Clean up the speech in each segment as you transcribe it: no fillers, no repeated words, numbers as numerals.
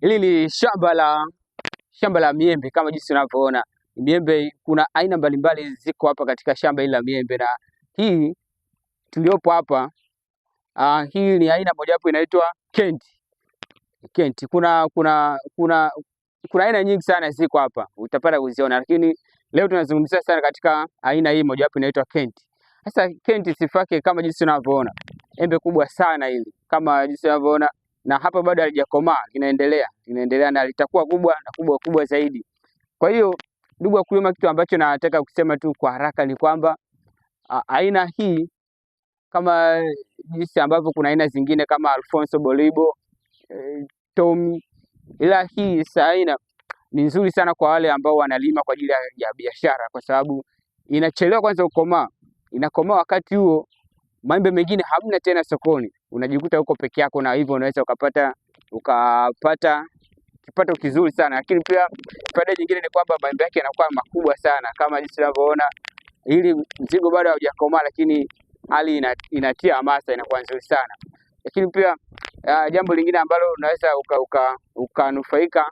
Hili ni shamba la miembe kama jinsi unavyoona. Miembe kuna aina mbalimbali ziko hapa katika shamba hili la miembe, na hii tuliopo hapa hii ni aina mojawapo inaitwa Kenti. Kenti. Kuna aina nyingi sana ziko hapa, utapata kuziona, lakini leo tunazungumzia sana katika aina hii mojawapo inaitwa Kenti. Sasa Kenti sifa yake kama jinsi unavyoona, embe kubwa sana hili kama jinsi unavyoona, na hapa bado halijakomaa, linaendelea na litakuwa kubwa na kubwa kubwa zaidi. Kwa hiyo ndugu wakulima, kitu ambacho nataka kusema tu kwa haraka ni kwamba aina hii kama jinsi ambavyo kuna aina zingine kama Alfonso Bolibo, Tommy, ila hii aina ni nzuri sana kwa wale ambao wanalima kwa ajili ya biashara, kwa sababu inachelewa kwanza kukomaa, inakomaa wakati huo maembe mengine hamna tena sokoni, unajikuta huko peke yako, na hivyo unaweza ukapata kipato kizuri sana. Lakini pia faida nyingine ni kwamba maembe yake yanakuwa makubwa sana kama jinsi unavyoona, hili mzigo bado haujakomaa, lakini hali inatia hamasa, inakuwa nzuri sana. Lakini pia jambo lingine ambalo unaweza ukanufaika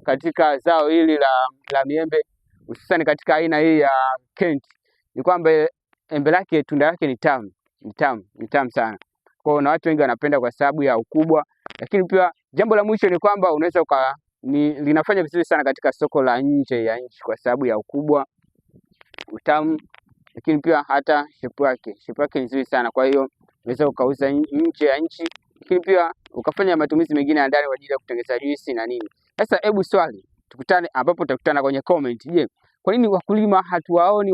katika zao hili la miembe hususani katika aina hii ya Kent ni kwamba embe lake, tunda lake ni tamu, ni tamu, ni tamu sana. Kwa hiyo na watu wengi wanapenda kwa sababu ya ukubwa, lakini pia jambo la mwisho ni kwamba unaweza linafanya vizuri sana katika soko la nje ya nchi kwa sababu ya ukubwa, utamu, lakini pia hata shape yake ni nzuri sana. Kwa hiyo unaweza ukauza nje ya nchi, lakini pia ukafanya matumizi mengine ya ndani kwa ajili ya kutengeneza juisi na nini. Sasa hebu swali, tukutane ambapo tutakutana kwenye comment. Je, kwa nini wakulima hatuwaoni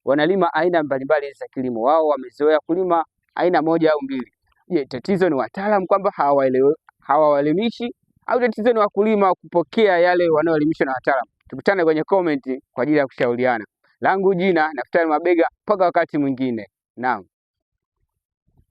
wanalima aina mbalimbali za kilimo? Wao wamezoea kulima aina moja au mbili. Je, tatizo ni wataalamu kwamba hawaelimishi au tatizo ni wakulima kupokea yale wanaoelimishwa na wataalamu? Tukutane kwenye comment kwa ajili ya kushauriana. Langu jina Naftali Mabega, mpaka wakati mwingine. Naam.